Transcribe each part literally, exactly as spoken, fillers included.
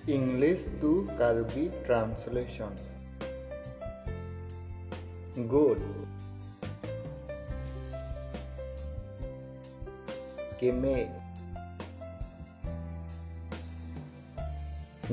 English to Karbi translation. Good. Keme.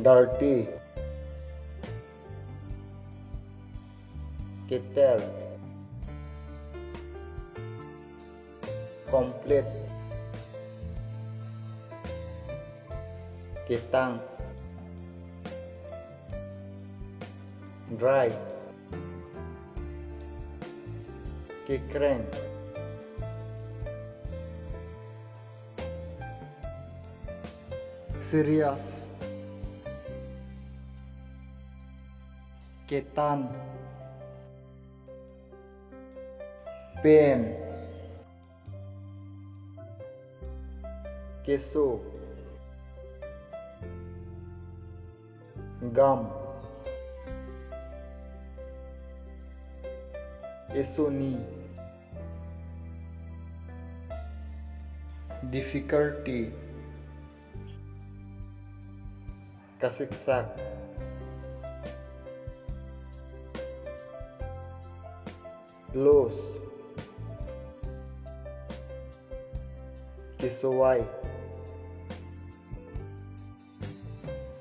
Dirty. Keter. Complete. Ketang. Dry. Kekreng. Serious. Ketan. Pen. Keso. Gum. Esoni. Difficulty. Kasiksak. Loss. Kesovai.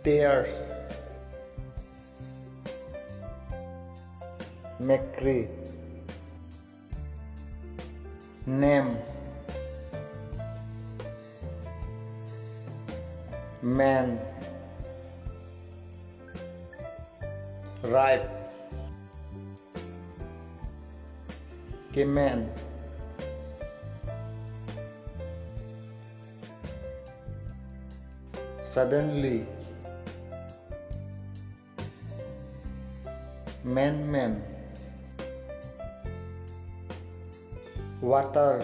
Tears. Mekri. Nem. Men. Ripe. Kemen. Suddenly. Menmen. Water.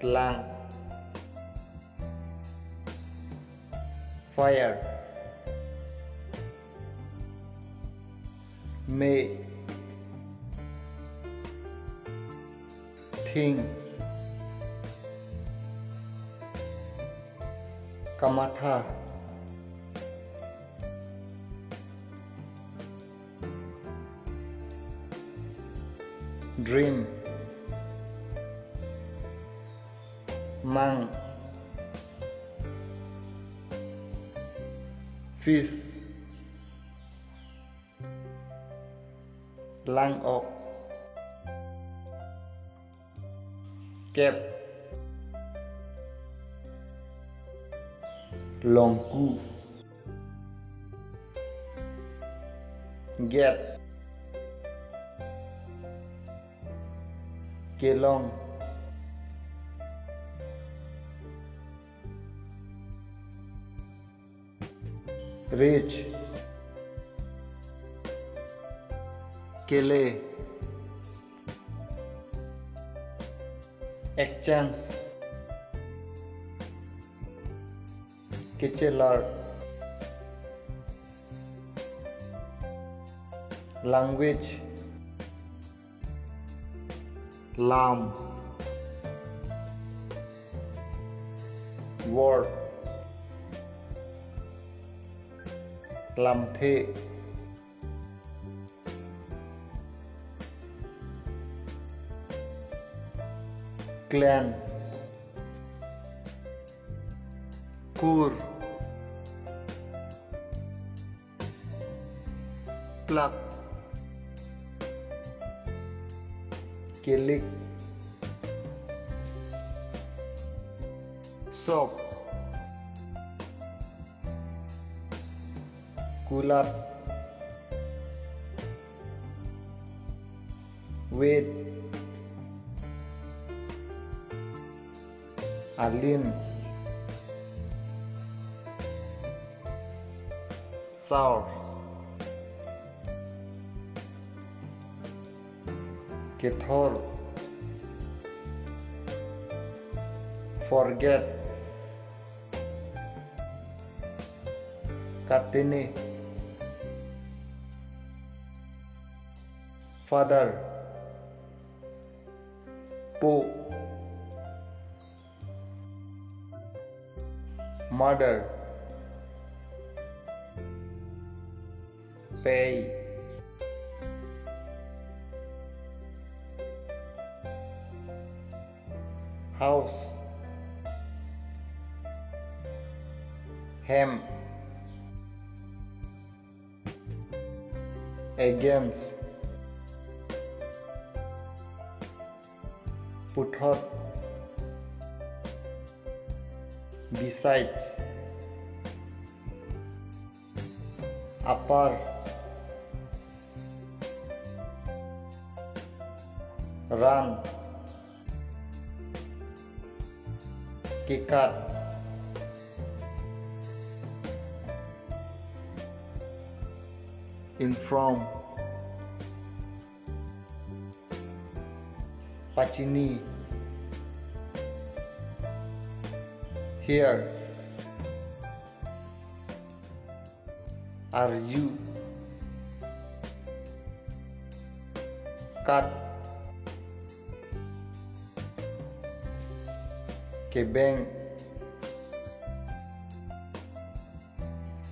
Lang. Fire. Me. Thing. Kamatha. Dream. Mang. Fish. Lang-ok. Cap. Longku. Get. Kelong. Reach. Kele. Exchange. Kechelar. Language. Lam. Word. Lamthe. Clan. Kur. Clerk. Kilik. Soap. Kulap. Wet. Alin. Sour. Kethor. Forget. Katene. Father. Po. Mother. Pay. House. Hem. Against. Puthot. Besides. Apar. Run. Kekat. In front. Pachini. Here. Arju. Cut. Kebeng.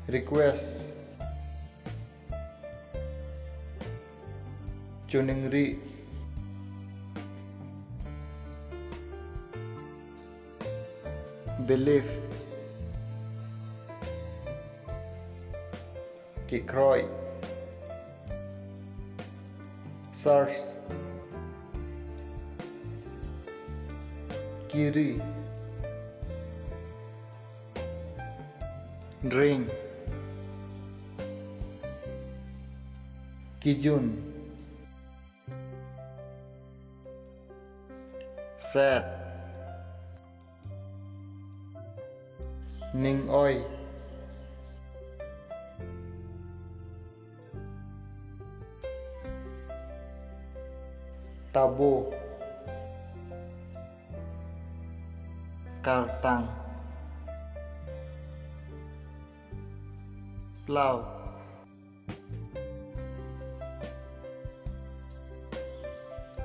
Request. Choningri. Believe. Kekroi. Search. Kiri. Drink. Kijun. Sad. Ning-oi. Tabo. Kartang. Plow.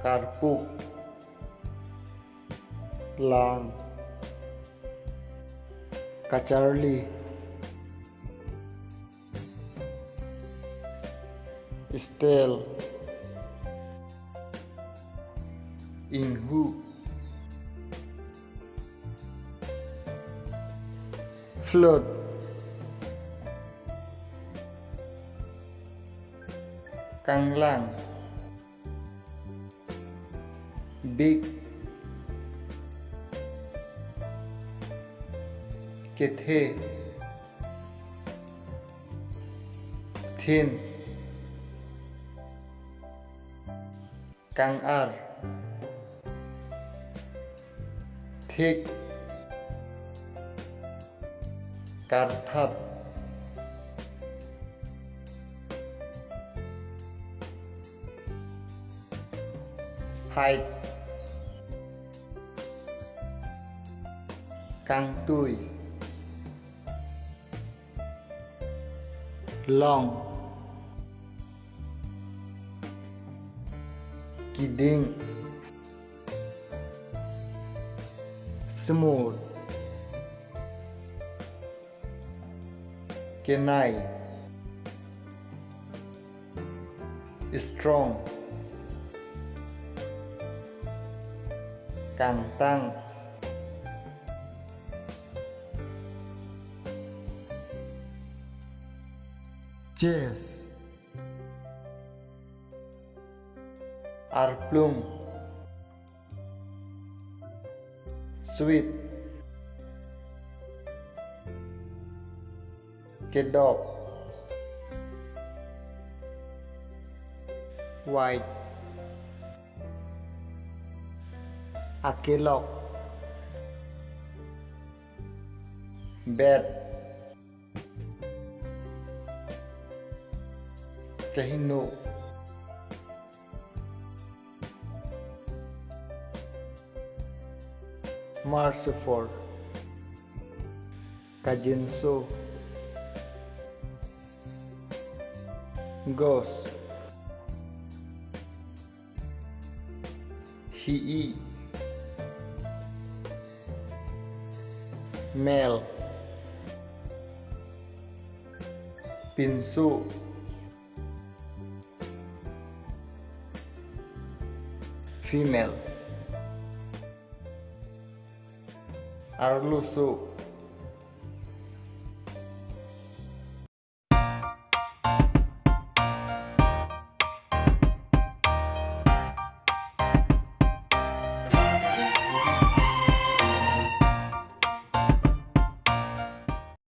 Karpuk. Lawn. Kacharli. Stale. Inghu. Float. Kanglang. Big. Kethe. Thin. Kang-ar. Thick. Karthap. Height. Kangtui. Long. Kiding. Smooth. Kenai. Strong. Kangtang. Chess. Arplung. Sweet. Kedok. White. Akelok. Bad. Kehingno. Merciful. Kajinso. Ghost. Hi-i. Male. Pinso. Female. Arloso.